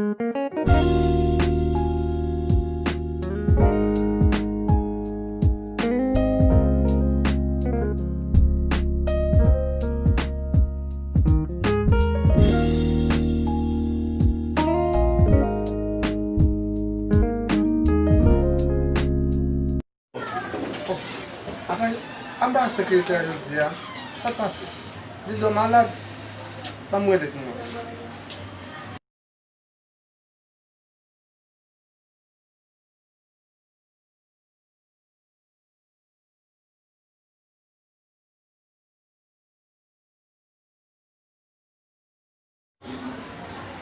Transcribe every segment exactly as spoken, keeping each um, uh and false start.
Apa, apa sekretè jodi a? Sa k pase? Li dò malad? Ban m rele pou mwen.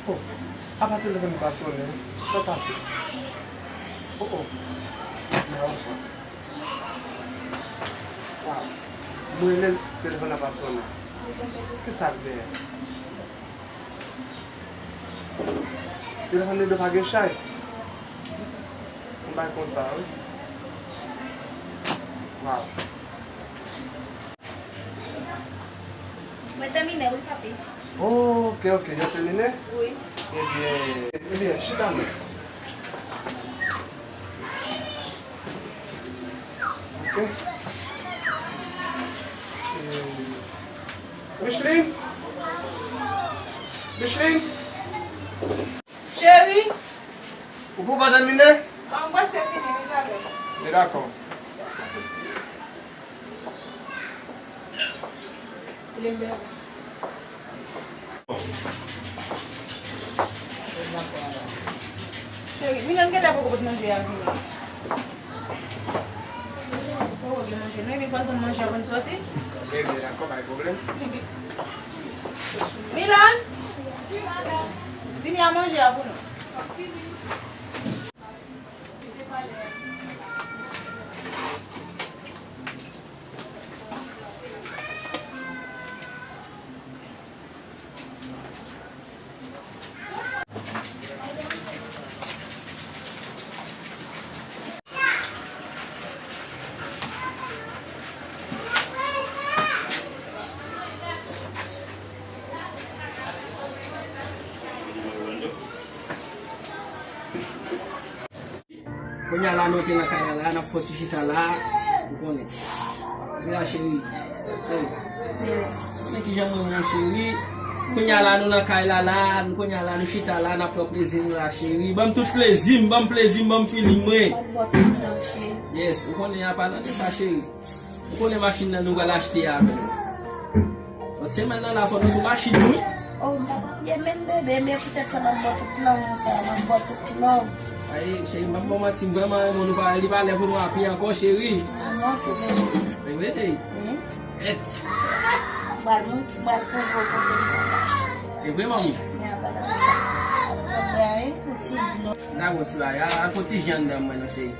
Oh, apa telefòn pa sonnen? Sa pase? Oh, oh. Wow. Mwen rele l, telefòn nan pa sonnen. Kisa k genyen? Telefòn li dwe pa gen chay. Yon bagay konsa, wi. Wow. Mwen tèmine, wi, papi. Oh, ok, ok, yo tèmine? Wi. Ebyen, ebyen, chita non. Ok. Eh, Micheline? Micheline? Cheri? Ou poko tèmine? Bon, m prèske fini, wi, talè. Byen, dakò. Cheri, Milan genlè poko pot manje a vini. Poko gen manje non, epi pral tann manje a pou n soti. Ok, byen, dakò, pa gen pwoblèm. Milan! Vini a manje a pou nou. Kounye a la, nou te nan kay la, la, n ap fè ti chita la, ou konnen. Wi, la, cheri. Cheri. Men kijan mwen, mon cheri. Kounye a la, nou nan kay la, la, nou kounye a la, nou chita la, n ap pran plezi nou la, cheri. Ban m tout plezi m, ban m plezi m, ban m feeling mwen. M ap bò tout love, cheri. Yes, ou konnen, an palan de sa, cheri. Ou konnen machin nan nou pral achte a menm. Lòt semèn nan la fò nou sou machin nou wi. Oh, m pa papye menm bebe, men poutèt sa m ap bò tout love ou sa, m ap bò tout love. Ay, cheri, m pap ba w manti, m vrèman renmen w, nou pa, li pa lè pou nou api ankò, cheri. Ah non, tou bebe. E vre, cheri? Wi. Et. M pral, m pral pwouve w kote m pral achte. E vre, manmi? Men apa nan sa. Mwen bwè yon ti dlo. N a gon ti bagay, a, a gon ti jan anndan mwen non, cheri.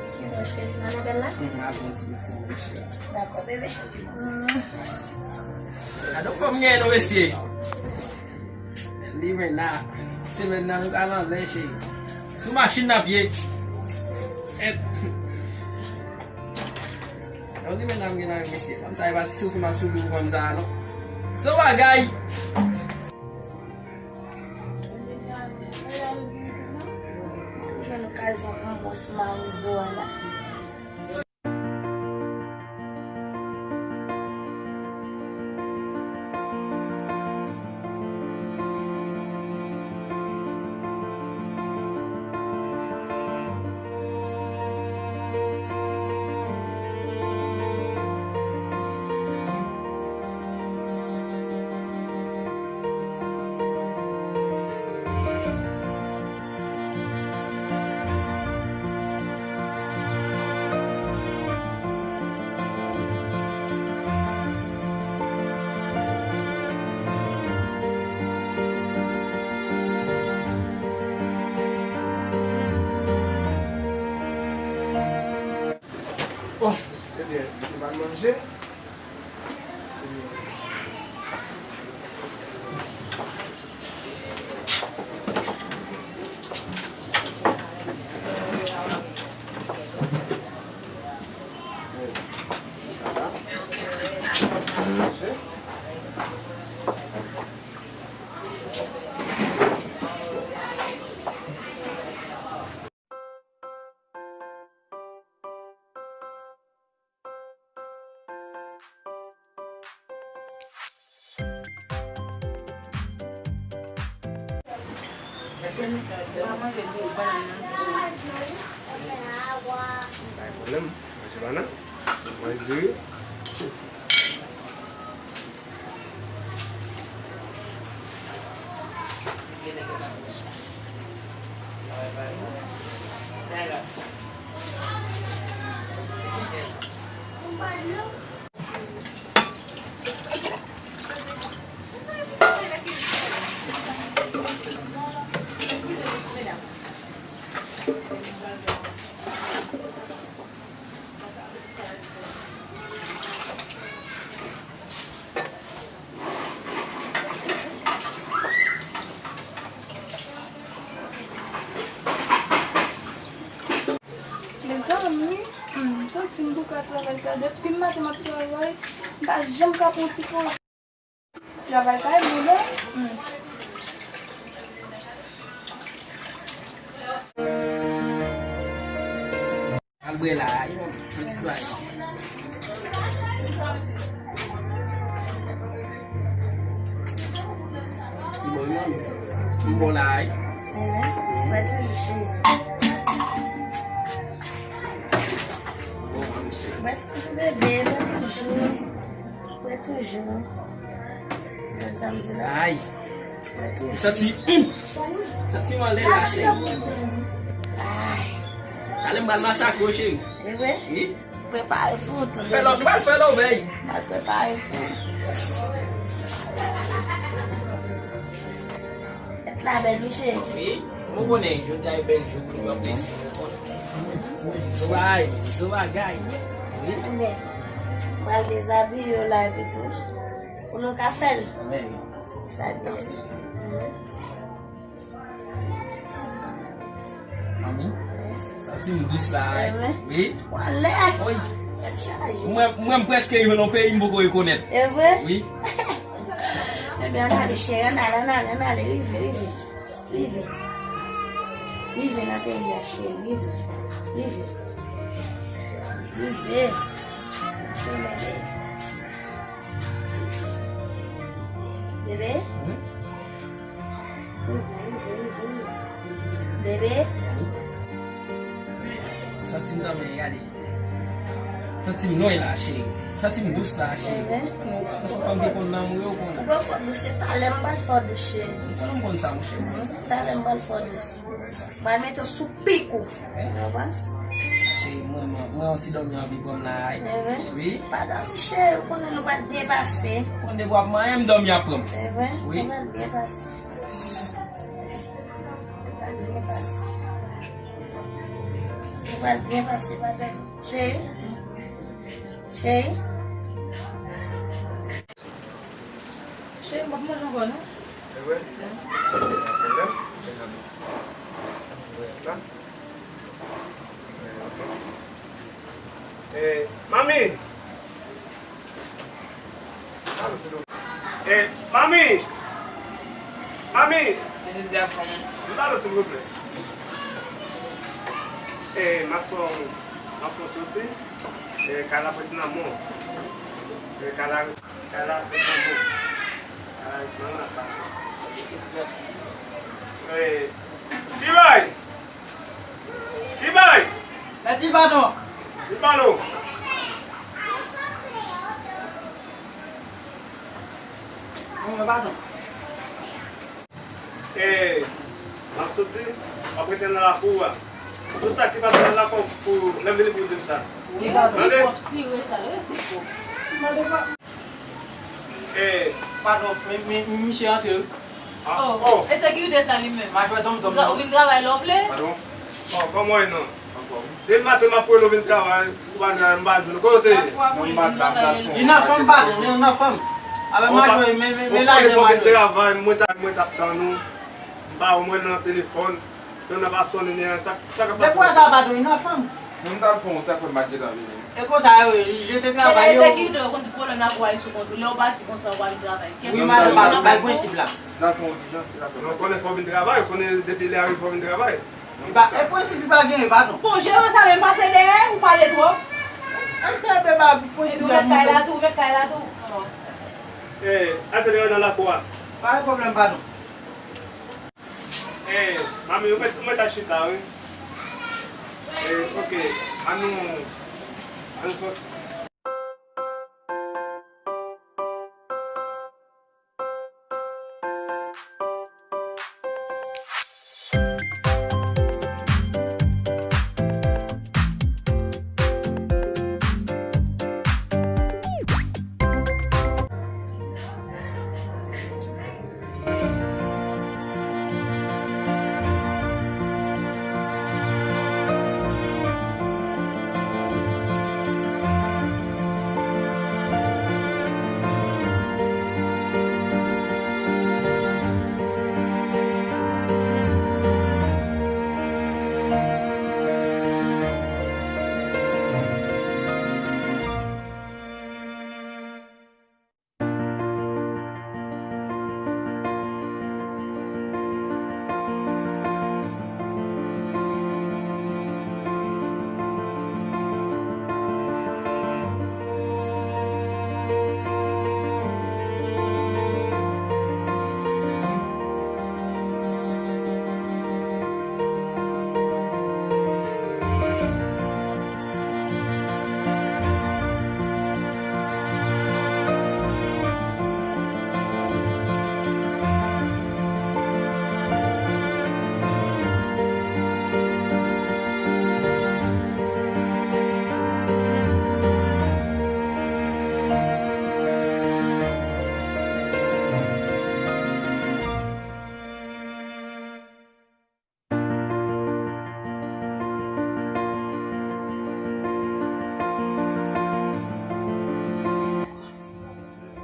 Ok, mon cheri, Annabelle la? Mhm, al pran ti piti mwen, cheri. Dakò, bebe. Mm. Gade fòm gen non, mesye. Li men la, semèn nan nou pral anlè, cheri. Sou machin n ap ye. Yo, li men la m gen nan mesye. Fanm sa e pa ti soufri m ap soufri pou fanm sa non. Se yon bagay. Toujou nan okazyon yon mous mawozo a la. Bon, ebyen, nou va manje. Se nou, nou pa manje diri, bannann nan. Pa gen pwoblèm. Manje bannann. Manje diri. Mezanmi, hmm, m santi m pou ka travay sa. Depi maten m ap travay, m pa janm ka pran ti poze. Travay pa bon non. Hmm. Al bwè la, yon ti travay. Li bon, wi, manmi. M bon la, wi. Mwen toujou cheri. Mwen toujou bebe, mwen toujou. Mwen toujou. Ay. Mwen toujou. Santi, hum. Santi m anlè la, cheri. Ay. Talè m pral masakre w, cheri. E vre? Wi. Prepare pou ou tou. Fè lò, nou pral fè lòbèy. Mwen prepare pou ou. Tèt la bèl, wi, cheri. Wi, nou konnen, jodi a e bèl jou pou nou pran plezi, nou konnen. Zo bagay, zo bagay. Wi. Ebyen, m pral dezabiye w la epi tou. Pou nou ka fè l. Ebyen, sa byen. Manmi, santi m dous la, eh. Wi. Wi. Mwen, mwen m prèske rive nan peyi m poko rekonèt. E vre? Wi. Ebyen, ann ale, cheri, ann ale, ann ale, ann ale, rive, rive. Rive. Rive nan peyi a, cheri, rive. Rive. Rive. Rive, bebe. Bebe? Wi. Rive, rive, rive, rive. Bebe? Wi. Santi m nan men, gade. Santi m lwen la, cheri. Santi m dous la, cheri. Bebe? Nou, nou se fanm ki konn lanmou yo, ou konnen. Ou konn fò dous, se talè m pral fè w dous, cheri. Ou konnen m konn sa, monchè, m konn sa. Talè m pral fè w dous. Mwen mete w sou pik ou. Ou konprann? Cheri, mwen, mwen, mwen yon ti dòmi anvi pran m la, wi. Wi. Pa dòmi, cheri, ou konnen nou pral byen pase. Ou konnen depi w ap manyen m, dòmi ap pran m. Wi. Nou pral byen pase. Nou pral byen pase. Nou pral byen pase, pa dòmi. Cheri. Cheri. Cheri, m p ap manje ankò, non. E vre? Wi. Gen pwoblèm? Gen pwoblèm. Rès la. Eh, manmi! Alo, silvouplè. Eh, manmi! Manmi! Pitit gason m. Vin pale, silvouplè. Eh, m ap fè w, m ap fè w soti. Eh, kay la prèt nan men w. Eh, kay la, kay la prèt nan men w. Kay la prèt nan men w, pase. Pitit gason m. Eh, Ibay! Ibay! Mèt Iba non! Iba non! Bon, mwen pa non. Eh, m ap soti, w ap rete nan lakou a. Tout sa ki pase nan lakou pou lè m vini pou w di m sa. Rete pwòp, sire sa, rete pwòp. Eh, padon, men, men, men misye antre wi. Ah, oh, oh. E sekirite sa li menm. M a jwe dòm dòm. Ou vin travay lè w vle? Padon. Oh, kòman w ye non? Anfòm. Depi maten m ap rele w vin travay, ou pa vin travay, m pa jwenn ou. Kote w te ye? Li nan fanm, padon, li nan fanm. Avè m a jwe, men, men, men lajè m a jwe. Ou konnen fò vin travay, mwen ta, mwen t ap tann ou. M pa wè w mwen nan telefòn. Yo nan pa sonnen ni anyen, sa, sa k ap pase? Depi w wè sa, padon, li nan fanm. Moun t al fè yon tèt, m pa t gentan vini. E konsa yo ye, jete travay yo. Se sekirite yo konn tout pwoblèm lakou a sou kont ou. Lè w pati konsa, ou pa vin travay. Wi, madan, bay, bay prensip la. N al fè yon dilijans, se la. Non, konnen fò w vin travay, konnen depi lè a rive fò w vin travay. Li pa, e prensip li pa genyen, patwon. Bon, jere sa, men pase dèyè, ou pale twòp. E bebe ba prensip la. Epi ou met kay la tou, ou met kay la tou. E, al fè dèyè nan lakou a. Pa gen pwoblèm, patwon. Eh, manmi, ou mèt, ou mèt al chita, wi. Eh, ok, ann nou, ann nou sòti.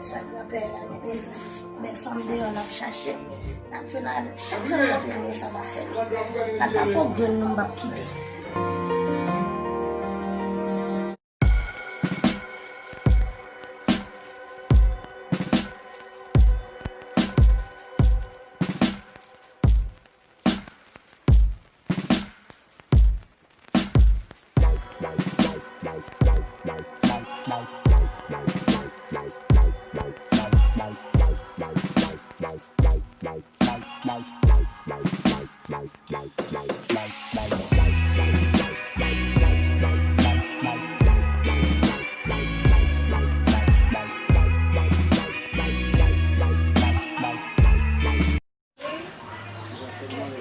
Sa granpè a mete bèl fanm deyò n ap chache. N ap jwenn a chak fanm rantre nou sa n ap fè. N ap tape grenn nou m p ap kite.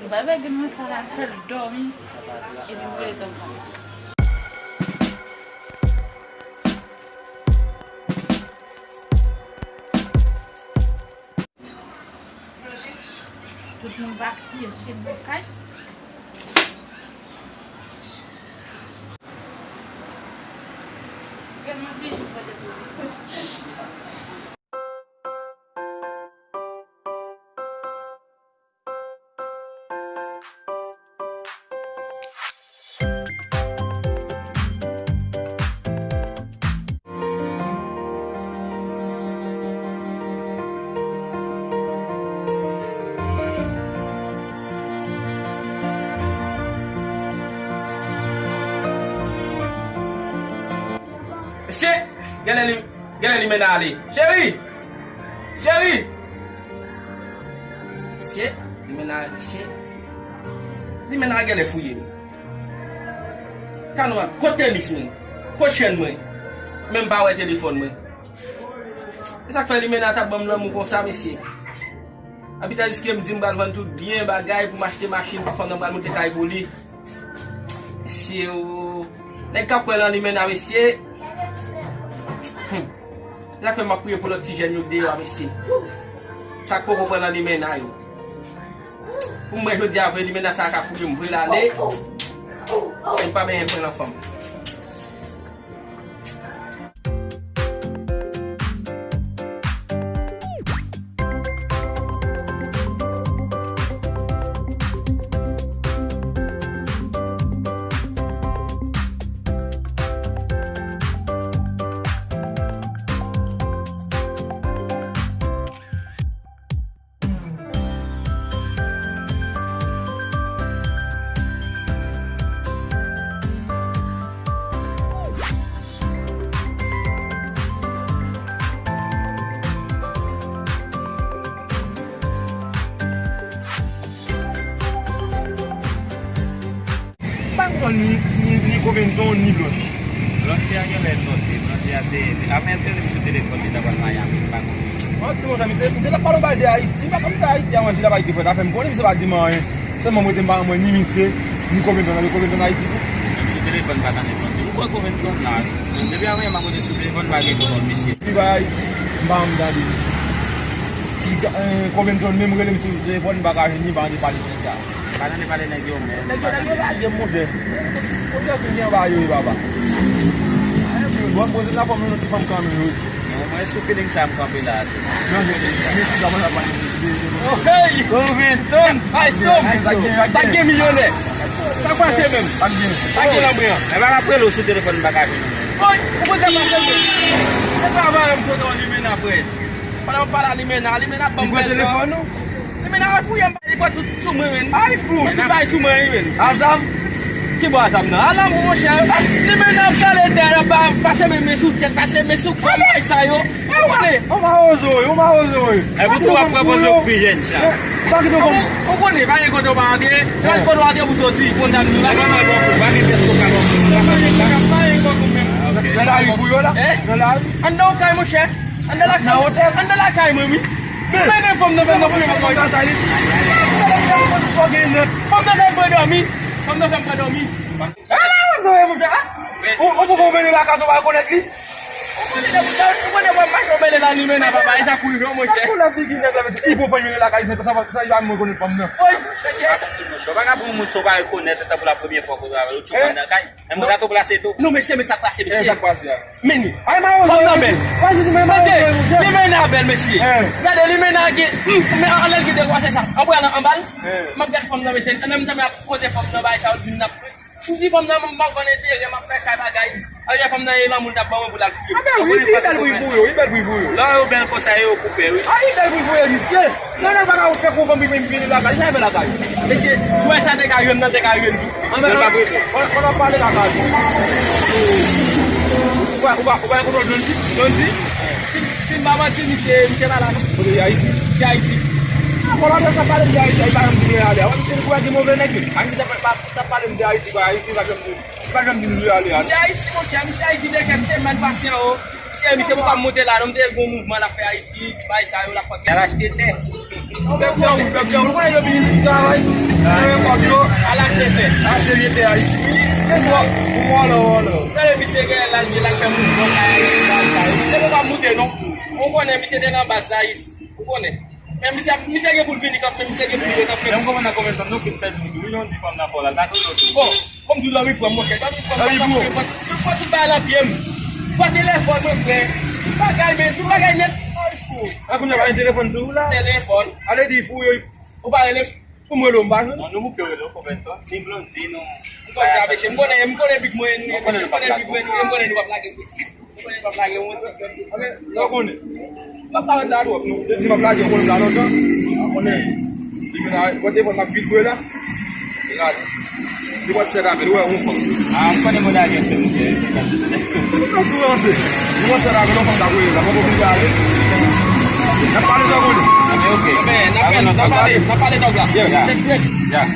Li pral bay grenn mwen sa la, fè l dòmi, epi m rele tanpon. Tout moun pati, yo kite m nan kay. Gade m di jou pote pou li. Mesye, genlè li, genlè limena ale. Cheri! Cheri! Mesye, limena, mesye. Limena genlè fouye m. Kanwa, kot tenis mwen? Kot chèn mwen? Menm pa wè telefòn mwen. E sa k fè limena t ap ban m lanmou konsa, mesye. Anpi tandiske m di m pral vann tout byen, bagay pou m achte machin pou fanm nan pral moute kay pou li. Mesye o. Nèg k ap kwè nan limena, mesye. Hmm. Se sa k fè m ap priye pou lòt ti jèn yo k deyò a, mesye. Sa k poko pran nan limena yo. Pou m wè jodi a vre limena sa a ka fouye m vre l ale. E m pa benyen pran nan fanm. Ni, ni, ni Covington, ni Blondy. Blondy a genlè sòti, Blondy a te, te, a menm te li sou telefòn, li ta pral Miami, m pa konnen. An, ti monchè, misye, misye t ap pale yon bagay de Ayiti, m pa konn sa Ayiti a manje la, Ayiti fè afè, m konnen misye pa di m anyen. Sèlman mwen te m pa mwen ni misye, ni Covington, Covington Ayiti tou. Menm sou telefòn, m pa tande Blondy. M kwè Covington la, wi. Depi a mwen, m ap rete sou telefòn, m pa gen kòl misye. Li bay Ayiti, m pa janm tande misye. Ti ga-, eh, Covington menm rele m sou telefòn, m pa ka jwenn li, m pa tande pale de sa. Pa tande pale nèg yo menm. Nèg yo, nèg yo lage m, monchè. Monchè, fin gen anba yo, wi, papa. Bon, poze la fòm yon ti fanm kanmenm, wi. Mwen, mwen sou feeling sa, m kanpe la, tou. Non, men, men, men, men, men, men, men, men, men, Hey! Covington! Ice Cube! Sa gen, sa gen. Sa gen milyonè! Sa k pase menm? Sa gen. Sa gen lanmè an? Mwen pa ka rele w sou telefòn, m pa ka jwenn ou. Boy, ou konn sa k pase menm? Se travay m kontan Limena frè. Pandan m pale a Limena, Limena ban m bèl telefòn ou? Limena fouye m, li pran tout sou mwen menm. Ay fout! Li bay sou mwen wi menm. A zam? Ki bò a zam nan? A lanmou monchè. Limena ap pale dèyè la, pa pase men men sou tèt, pase men sou kò, bay sa yo. Ou konnen? Ou mawozo wi, ou mawozo wi. E pou tou w ap pran poze w pi jèn sa. Ou konnen, pa gen kote w pa antre. Nan kote w antre pou soti, konn sa m di la. Nan lari pou yo la? Nan lari? Anndan yon kay monchè. Anndan lakay. Anndan lakay mwen wi. Mwen gen fanm nan fè nan pran kòy. Fanm nan fè m pran dòmi. Fanm nan fè m pran dòmi. Ala, ou konnen, monchè, a? Ou, ou poko vini lakay ou pa rekonèt li? Ou konnen, ou konnen, mwen mache, ou mele la, li mennen papa, e sa kou rive, monchè. Ou la figi nèg la, mesye, li poko vini lakay, se sa, sa, sa, mwen konnen fanm nan. Woy, mesye, sa. Monchè, ou pa ka pran moun sa ou pa rekonèt, tankou la premye fwa ou koze avè l, ou tchoup anndan kay. Men mwen gato plase tou. Non, mesye, men sa k pase, mesye. E sa k pase a? Men li. Ay, mawozo, fanm nan bèl. Li mennen a bèl, mesye. Gade, li mennen a gen, hmm, men anlè l gen de kwa, se sa. Anpre anba l. M ap gade fanm nan, mesye. An menm tan, m ap koze fanm nan, bay sa, yo di m n ap M di fanm nan, m pa konn enterè, m ap fè kay bagay. Aryè fanm nan, e lanmou l t ap ban mwen pou l al fouye. A bèl wi, li bèl wi pou yo, li bèl wi pou yo. Lè yo bèl konsa, yo koupe wi. A, li bèl wi pou yo, misye. Non, non, pa ka fè kou fanm vini lakay, sa fè lakay. Mesye, jwè sa te ka jwenn nan, te ka jwenn tou. An, men, an, an, an ap pale lakay. Ou pa, ou pa, ou pa gen kontwòl Blondy? Blondy? Si, si m pa manti, misye, misye pa la non. Kote li Ayiti? Misye Ayiti. A, bon, lòt sa pale de Ayiti, li pa janm di l ale. Wè, misye, li kwè gen move nèg wi. A, misye pa, pa, T ap pale m de Ayiti, ba, Ayiti pa janm di, pa janm di m vle ale a. Misye Ayiti, monchè, misye Ayiti de kèk semèn pase anwo. Misye, misye poko ap monte la, non, m te gon mouvman l ap fè Ayiti, bay sa yo, l ap fè. L al achte tè. Bèk dòm, bèk dòm, ou konnen yo vini travay. Yo gen kòb yo. Al achte tè. Achte vye tè Ayiti. Wi, se sa. Ou vòlò, vòlò. Tande misye gen l al, l al fè mouvman kay Ayiti, bay sa yo. Misye poko ap monte, non. Ou konnen, misye te nan baz la, Ayiti. Ou konnen. Men misye, misye gen pou l vini kanmenm, misye gen pou l vini kanmenm. Lè m konprann nan konbyen tan nou fin pèdi tou, wi, yon di fanm nan fò la, l ka toujou tou. Bon, kòm di dòmi pran m, monchè, dòmi pran m, dòmi pran m, tout bagay nan pye m. Pran telefòn mwen, frè. Tout bagay, men, tout bagay nèt. Ay, fou. A, kounye a pa gen telefòn sou ou la? Telefòn. Ale di fou yo, ou pa rele m. Pou m rele w, m pa jwenn. Non, nou bouke rele w, konbyen tan? Ni Blondy, non. M konn sa, mesye, m konnen, m konnen big mwen, m konnen big mwen, m konnen nou p ap lage m, mesye. Ou konnen pa plage yon ti kè. Sa w konnen? M ap parèt la twòp, non. Depi m ap lage, ou konnen m la lontan. Ou konnen. Depi la, kote mwen m ap vit bwe la. Gade. Li pral sèt avè l, ou wè, yon fanm. A, m konnen mwen lage yon sèl misye. Ou pran sou ranse. Li pral sèt avè l, yon fanm ta voye la. Mwen oblije ale. N ap pale sa w konnen. Ok. N ap pale, n ap pale, n ap pale tòg la. Yeah, yeah. Check, check. Yeah.